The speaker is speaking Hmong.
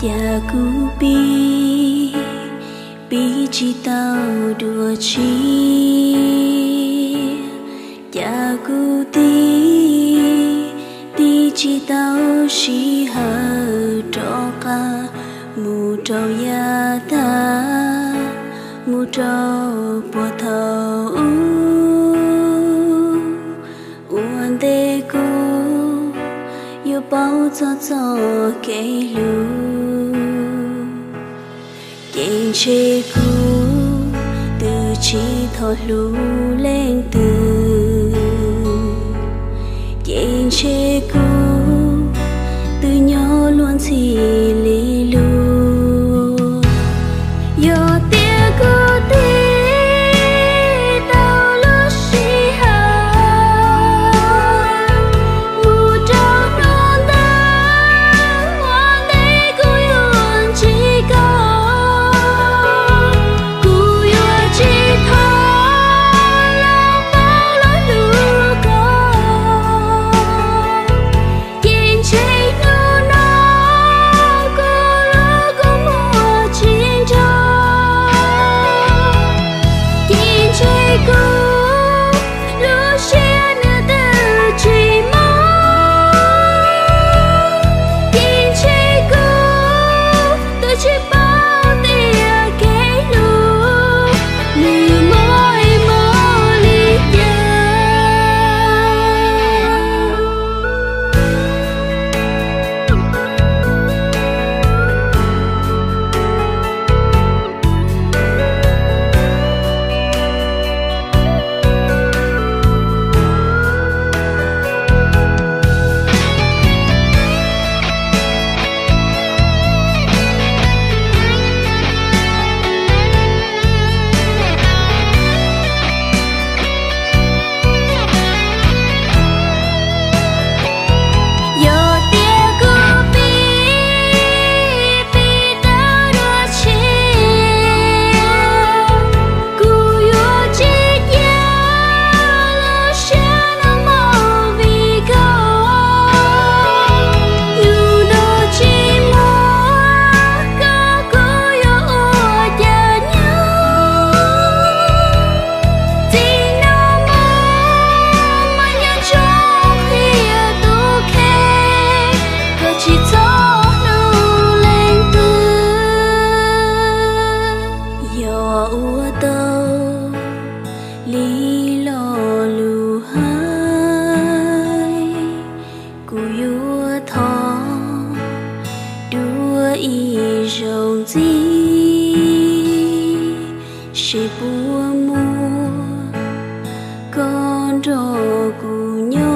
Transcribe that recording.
Cas kuv pib, pib tsis tau dua tshiab, cas kuv tib, tib tsis tau sij hawm rov qab mus rau yav tag, mus rau puag thaum ub. Ua ntej kuv yuav paub txog txoj kev hlub, ces ntshe kuv twb tsis tau hlub leej twg, ces ntshe kuv twb nyob luag ntxhi li lug. Yog tias kuv tib tau lub sij hawm mus rau hnub ntawd, ua ntej kuv yuav ntsib koj, kuv yuav tsis thov los paub los hlub koj. Ces ntshe hnub no kuv lub kua muag tsis nrog, ces ntshe kuv lub siab nws twb tsis mob, ces ntshe kuv twb tsis paub tias kev hlub nws mob es mob li cas. Yog tias kuv pib, pib tau dua tshiab, kuv yuav tsis cia lub siab no mob vim koj. Yus nrog tsis muaj koj, kuv yuav ua cas nyob. Txij no mus mas nyob tsoo qhia tus kheej, koj tsis txhob hlub leej twg. Yog ua tau li lo lus hais, kuv yuav thov dua ib zaug ntxiv, seb puas muaj koj nrog kuv nyob.